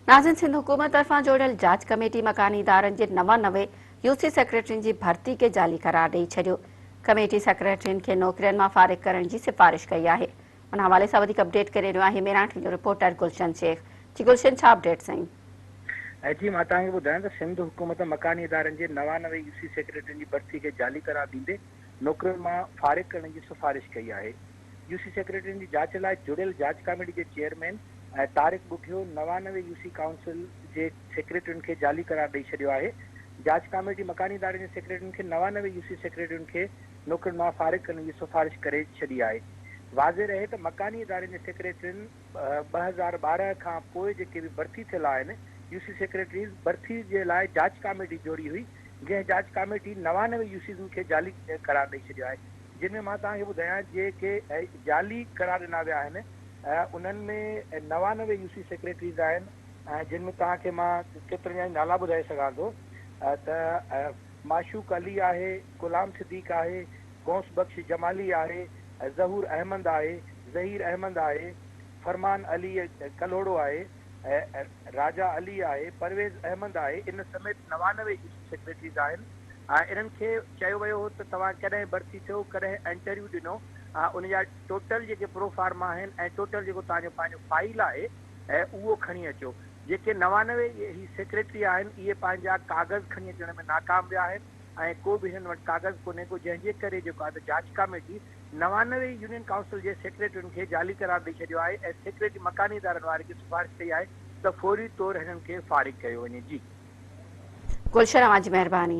ناظرين سنڌ حڪومت طرفان جوڙيل جاچ ڪميٽي مڪاني ادارن جي 99 يو سي سيڪريٽرين جي ڀرتي کي جعلي قرار ڏئي ڇڏيو. ڪميٽي سيڪريٽرين کي نوڪرين مان فارغ ڪرڻ جي سفارش ڪئي آهي. ان حوالي سان وڌيڪ اپڊيٽ ڪري رهيو آهي ميرانٺ جو رپورٽر گلشن شيخ. جي گلشن ڇا اپڊيٽ سائين. جي مان توهان کي ٻڌايان ته سنڌ حڪومت مڪاني ادارن جي 99 يو سي سيڪريٽرين جي ڀرتي کي جعلي قرار ڏيندي نوڪرين مان فارغ ڪرڻ جي سفارش ڪئي آهي. يو سي سيڪريٽرين جي جاچ لاء جڙيل جاچ ڪاميٽي جي chairman Tariq Bughio 99 U C council جي سيڪريٽرين کي جعلي قرار ڏئي ڇڏيو آهي. جاچ ڪاميٽي مڪاني ادارن جي سيڪريٽرين کي 99 يو سي سيڪريٽرين کي نوڪرين مان فارغ ڪرڻ جي سفارش ڪري ڇڏي آهي. واضح رهي ته مڪاني ادارن جي سيڪريٽرين 2012 کان پوء جيڪي به ڀرتي ٿيل آهن يو سي سيڪريٽريز ڀرتي جي لاء جاچ ڪاميٽي جوڙي هئي جنهن جاچ ڪاميٽي 99 يو سيز کي جعلي قرار ڏئي ڇڏيو آهي جن ۾ مان توهان کي ٻڌايان جيڪي جعلي قرار ڏنا ويا آهن انهن ۾ 99 يو سي سيڪريٽريز آهن ۽ جن ۾ توهان کي مان ڪيترن جا نالا ٻڌائي سگهان ٿو ته معشوق علي آهي، غلام صديق آهي، غوث بخش جمالي آهي، ظهور احمد آهي، ظهير احمد آهي، فرمان علي ڪلهوڙو آهي، راجا علي آهي، پرويز احمد آهي، ان سميت 99 يو سي سيڪريٽريز آهن ۽ انهن کي چيو ويو هو ته توهان ڪڏهن ڀرتي ٿيو، ڪڏهن انٽرويو ڏنو ان جا ٽوٽل جيڪي پروفارما آهن ۽ ٽوٽل جيڪو توهان جو پنهنجو فائيل آهي اهو کڻي اچو. جيڪي 99 هي سيڪريٽري آهن اهي پنهنجا ڪاغذ کڻي اچڻ ۾ ناڪام ويا آهن ۽ ڪو به هنن وٽ ڪاغذ ڪونهي ڪو جنهن جي ڪري جيڪو آهي ته جاچ ڪاميٽي 99 يونين ڪائونسل جي سيڪريٽرين کي جعلي قرار ڏئي ڇڏيو آهي ۽ سيڪريٽري مڪاني ادارن واري کي سفارش ڪئي آهي ته فوري طور هنن کي فارغ ڪيو وڃي جي. گلشن اوهان جي مهرباني.